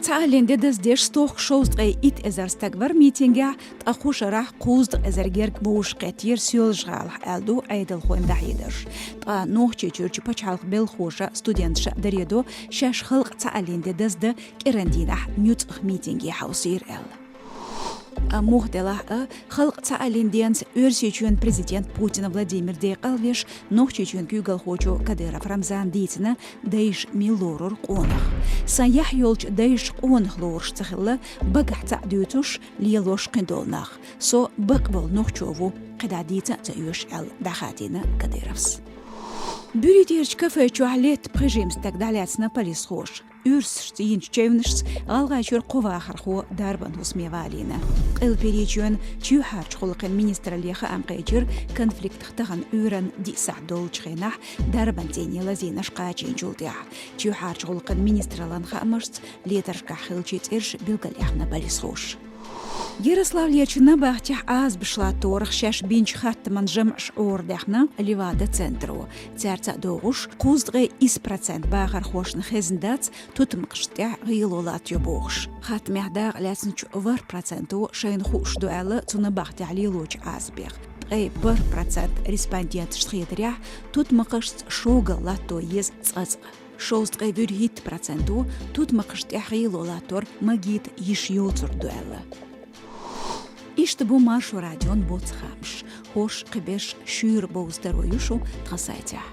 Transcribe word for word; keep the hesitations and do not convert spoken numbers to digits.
Цхьааллин де даздеш стохка шовзткъе итт эзар стаг вар митингехь, ткъа кху шарахь кхузткъа эзар герга вовшахкхеттера Соьлжа-ГӀалахь, аьлла ду Ӏедалхойн дӀахьедарш. Ткъа Нохчийчуьрчу пачхьалкхан белхахоша, студенташа даре до, шаьш халкъан цхьааллин де даздан кӀиранан дийнахь нуьцкъах митинге хьовсийра аьлла. А муха делахь а, халкъан цхьааллин денца Оьрсийчоьнан президент Путин Владимир декъал веш, Нохчийчоьнан куьйгалхочо Кадыров Рамзана дийцина дайша мила лорура къонах. Сан яхь йолчу дайша къонах лоруш ца хилла, багахь цхьаъ дуьйцуш, лелош кхин долу нах. Со бакъболу нохчо ву, кхидӀа дийца а ца оьшу, аьлла, дӀахаийтина Кадыровс. Буьрийтерчу кафе чохь летта пхи жима стаг дӀалаьцна полисхоша. Уьрсашца йинчу чевнашца ГӀалгӀайчуьра кхо вахархо дарбан хӀусаме валийна. Къилбаседа Чоьнан чоьхьарчу гӀуллакхийн министралле хаам кхечира конфликтах тахана Ӏуьйранна диъ сахьт долчу хенахь дарбан цӀийне лазийнарш кхачийначул тӀаьхьа. Чоьхьарчу гӀуллакхийн министраллан хаамашца, летаршкахь хиллачийн цӀераш билгалъяьхна полисхоша. Ярославлерчу набахтехь Ӏазапаш латторах шаьш бинчу хаттаман жамӀаш Ӏорадаьхна Левада-центро. Цаьрца а догӀуш, кхузткъе исс процент бахархошна хезна дац тутмакхашна тӀехь гӀело латтайо бохуш. Хаттамехь дакъалаьцначу ворхӀ проценто шайна хууш ду аьлла цу набахтехь лелочу Ӏазапех. Ткъе бархӀ процент респонденташна хетарехь, тутмакхашца шогал латто еза цкъацкъа. Шовзткъе вуьрхӀитта проценто тутмакхашна тӀехь гӀело латтор магийта йиш йоцург ду аьлла. Иштта бу Маршо радион боцу хаамаш. ХӀорш, кхиберш шуьйра бовза таро ю шун тхан сайтехь.